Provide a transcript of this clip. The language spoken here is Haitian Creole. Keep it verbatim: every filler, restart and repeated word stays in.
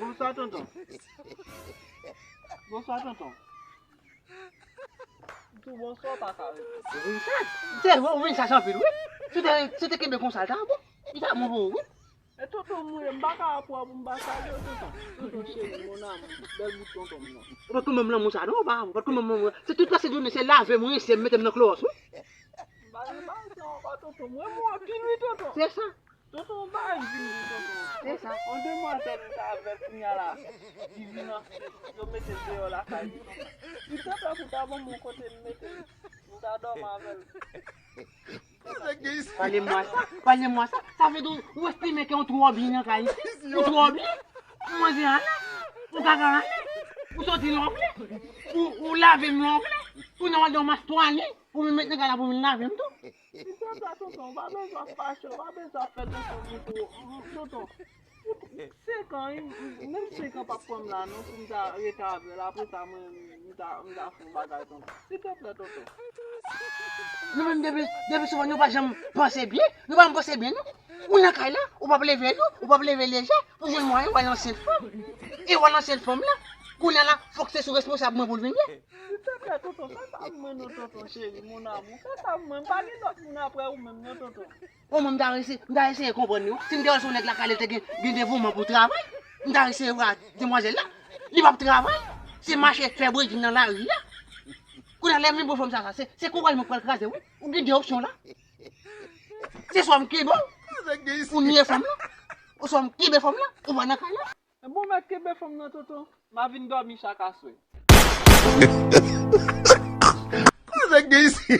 Bonswa, tonton. Bonswa, tonton. Tou bonswa, pa ka rete. Ou vin saj. Se vre, ou vin saj anpil, wi. Se te, se te kenbe konsa l ta bon. Li ta bon pou ou, wi. E tonton mwen, m pa ka pran pou m pa salye w, tonton. Tonton cheri, mon amour, bèl bout tonton m nan. Ou pa t konn ban m lanmou sa non, ou pa, ou pa t konn ban m lanmou. Se tout pase jounen, se lave m, rense m, mete m nan klowòs, wi. M pa gen bagay sa ankò, tonton. Mwen, mwen anpil, wi, tonton. Se sa. Tonton, ou pa vin di tonton. Se sa. On demwazèl m ta avè l kounye a la. Li vin anfin, yo mete l deyò lakay li, tonton. Li ta fè pou ta ban m yon kote m mete l. M ta dòmi avè l. Pale m sa, pale m sa. Sa vle di ou, ou estime ke ou twò byen nan kay isi? Ou twò byen? Ou manje ale? Ou kaka ale? Ou soti lè w vle? Ou, ou lave m lè w vle? Ou nan w al nan mas twalèt? Ou vin met nan kay la pou vin lave m tou? Silvouplè, tonton, ou pa bezwen fache, ou pa bezwen fè tonton vin pou tonton. Senk an, menm senk an p ap pran m la non, pou m ta rete avè l. Apre sa, mwen, m ta, m ta fè yon bagay, tonton. Silvouplè, tonton. Nou menm depi, depi souvan nou pa janm panse byen, nou pa janm panse byen non. Ou nan kay la, ou p ap leve lou, ou p ap leve lejè, pou jwenn mwayen w al ansent fanm. E w al ansent fanm la, kounye a la, fòk se sou responsab mwen pou l vin ye. Silvouplè, tonton, fè sa pou mwen non, tonton cheri, mon amour. Fè sa pou mwen, m pa gen lòt moun apre ou menm non, tonton. Bon, mwen, m ta eseye, m ta eseye konprann li, wi. Si m te wè l se yon nèg lakay li, li te gen, gen devouman pou travay, m ta eseye wè demwazèl la. Li p ap travay. Se mache fè bredjin nan lari a. Kounye a, lè m vin pran fanm sa, sa, se, se kouray mwen k pral kraze, wi. Ou gen de opsyon la. Se swa m kenbe w, ou niye fanm lan, oswa m kenbe fanm lan, ou pa nan kay la. Bon, mèt kenbe fanm nan, tonton. M a vin dòmi chak aswè. Koze gen isi.